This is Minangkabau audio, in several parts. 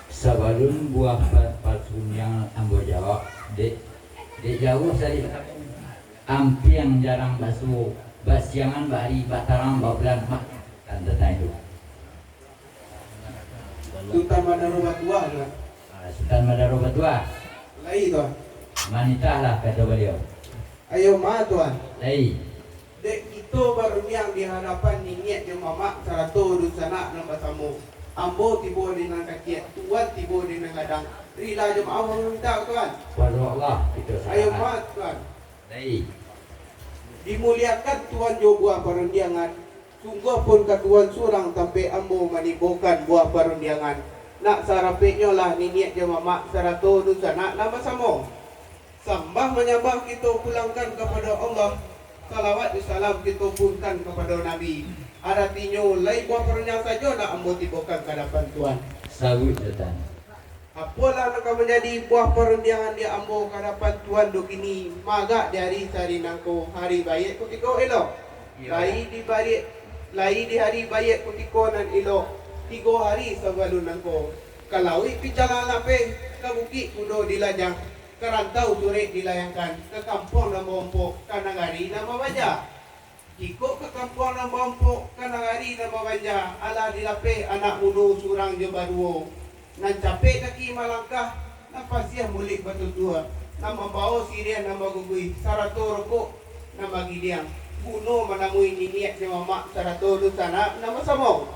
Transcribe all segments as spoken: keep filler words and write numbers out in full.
Sabalun buah pa-, parundiangan ambo jawab, dek, dek jauah sarik ampiang jarang basuo, basiangan bak ari, bak tarang bak bulan, mak, tantang itu. Sutan Madaro Batuah, Tuan. Ah, Sutan Madaro Batuah. Lai, Tuan. Manitahlah, kato baliau. Ayo ma, Tuan. Lai. Dek kito barundiang di hadapan niniak jo mamak sarato dunsanak nan basamo. Ambo tibo di nan kaciak, Tuan tibo di nan gadang. Rila jo maaf ambo mintak, Tuan. Pado Allah kito sarahan. Ayo ma, Tuan. Lai. Dimuliakan Tuan jo buah parundiangan. Sungguah pun ka Tuan surang tampek ambo manibokan buah parundiangan. Nak sarapeknyo lah niniak jo mamak sarato dunsanak nan basamo. Sambah manyambah kito pulangkan kapado Allah, salawat jo salam kito purunkan kapado Nabi. Aratinyo, lai buah parundiangan sajo nak ambo tibokan ka adapan Tuan. Sabuik, Sutan. Apolah nan ka manjadi buah parundiangan di ambo ka adapan Tuan do kini, magak di ari sari nangko, hari Baiak kutiko elok. Iyo. Lai di bariak, lai di hari Baiak kutiko nan elok, tigo hari sabalun nangko. Ka lauik picalang lapeh, ka bukik kudo dilajah, ka rantau surek dilayangkan, ka kampuang nan baompok, ka nagari nan babanja. Jikok ka kampuang nan baompok, ka nagari nan babanja, alah dilapeh anak mudo surang jo baduo. Nan capek kaki malangkah, nan pasiah muluik batutua, nan mambawo siriah nan baguguih, sarato rokok nan bagidiang, guno manamui niniak jo mamak, sarato dunsanak nan basamo.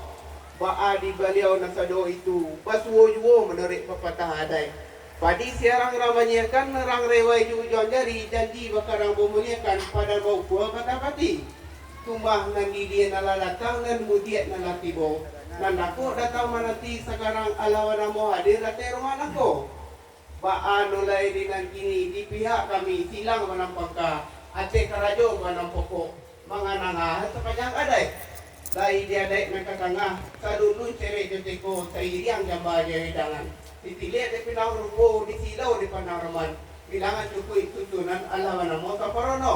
Baa di baliau nan sado itu, basuo juo manuruik papatah adaik. Padi siarang rang manyiakan, rang rewai jo ujuang jari, janji bakarang bamuliakan, padan baukua batapati. Tumbah nan didia nan lah datang, nan mudiak nan lah tibo. Nan dakek datang mananti, sakarang alah banamo hadir ateh rumah nangko. Baa nulai di nan kini, di pihak kami silang manang pangka, ateh karajo manang pokok, mangananga sapanjang adaik. Lai di adaik nan ka tangah, sadundun cerek jo teko, sairiang jamba jo hidangan. Ditiliak dipandang rupo, disilau dipandang raman, bilangan cukuik susunan alah banamo samparono.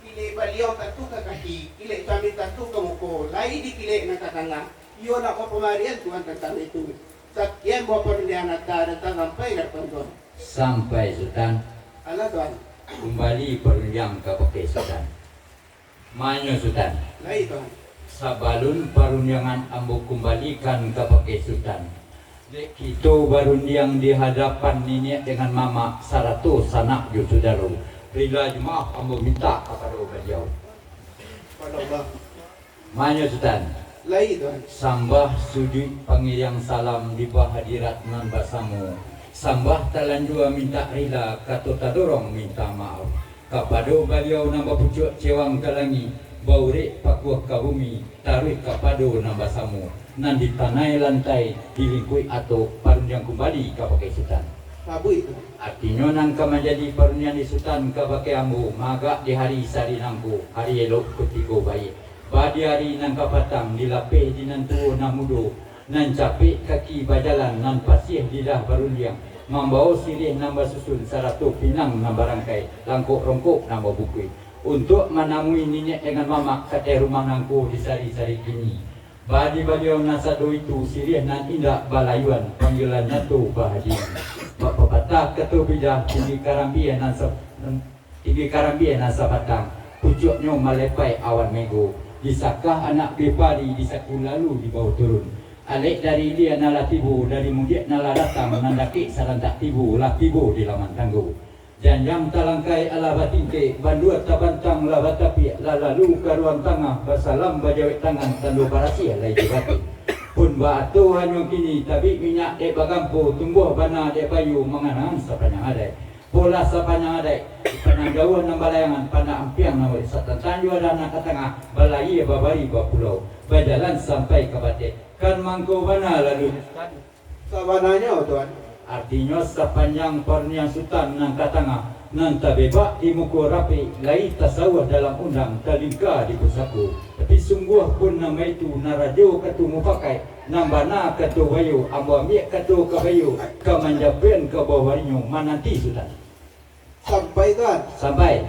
Kilek baliau tantu ka kaki, kilek camin tantu ka muko, lai dikilek nan ka tangah. Iyo nak bapamarian Tuan tantang itu. Sakian buah parundiangan ata datang sampai ka adapan Tuan. Sampai, Sutan. Alah, Tuan. Kumbali parundiang kabake Sutan. Manyo, Sutan. Lai, Tuan. Sabalun parundiangan ambo kumbalikan kabake Sutan, dek kito barundiang di hadapan niniak dengan mamak, sarato sanak jo sudaro, rila jo maaf ambo mintak kapado baliau. Pado Allah. Manyo, Sutan. Lai, Tuan. Sambah sujuik pangiriang salam di bahadirat nan basamo. Sambah talanjua mintak rila, kato tadorong minta maaf. Kapado baliau nan bapucuak cewang ka langik, baurek pakuah ka bumi, taruih kapado nan basamo, nan di tanai lantai, di lingkuik ateh, parundiang kumbali kabake Sutan. Sabuik, Tuan. Artinyo nan ka manjadi parundiang di Sutan kabake ambo, magak di hari sari nangko, hari elok kutiko baiak. Baa di ari nan kapatang, dilapeh di nan tuo nan mudo, nan capek kaki bajalan, nan pasiah lidah barundiang, mambawo siriah nan basusun, sarato pinang nan barangkai, langkok rongkok nan babukuih, untuak manamui niniak dengan mamak ka ateh rumah nangko di sari-sari kini. Baa di baliau nan sado itu, siriah nan indak balayuan, panggilan nyato bahadiah. Bak papatah kato bijah, tinggi karambia nan sa-, tinggi karambia nan sabatang, pucuaknyo malepai awan mego. Disakah anak bipari, disaku lalu dibawo turun. Alek dari ilia nan lah tibo, dari mudiak nan lah datang, nan dakek sarantak tibo, lah tibo di laman tanggo. Janjang talangkai alah batingkek, bandua tabantang lah batapiak, lah lalu ka ruang tangah, basalam bajawek tangan, tando barasiah lai jo batin. Pun baato hanyo kini, tabik minyak dek bagampo, tumbuah bana dek bayu, manganangan sapanjang adaik. Polah sapanjang adaik, pandang jauah nan balayangan, pandang ampiang nan satantang jo adah nan ka tangah, balayia babari bapulau, bajalan sampai ka bateh. Kan mangko bana lalu. Sabananyo, Tuan. Artinyo, sapanjang parundiang Sutan nan ka tangah, nan tabebak di muko rapek, lai tasauah dalam undang, talingka di pusako. Tapi sungguah pun nan baitu, nan rajo kato mupakaik, nan bana kato bayo, ambo ambiak kato ka bayo, ka manjapuian ka bawah barinyo, mananti Sutan. Sampai, Tuan. Sampai.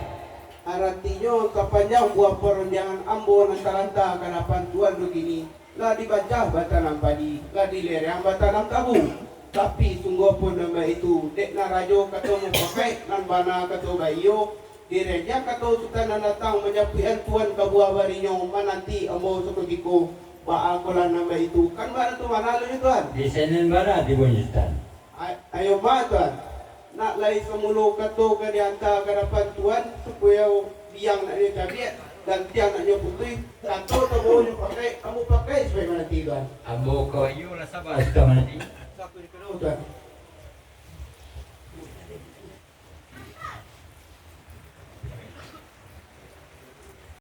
Aratinyo, sapanjang buah parandiangan ambo nan talanta ka adapan Tuan tu kini, lah dibacah batanam padi, lah dilereang batanam tabu. Tapi, sungguah pun nan baitu, dek nan rajo kato mupakaik, nan bana kato baiyo, direnjang kato Sutan nan datang manjapuik-an Tuan ka buah barinyo, mananti ambo sakutiko, baa kolah nan baitu, kan bana tu mana alun Tuan? Di senen bana tibonyo Sutan. A-, ayo ma, Tuan. Nak lai samulo kato ka dianta ka adapan Tuan, supayo biang nak nyo cabiak, gantiang nak nyo putuih, kato tabawo nyo pakai, ambo pakai supayo mananti, Tuan. Ambo ko iyo lah saba sudah mananti. Satu di kado, Tuan.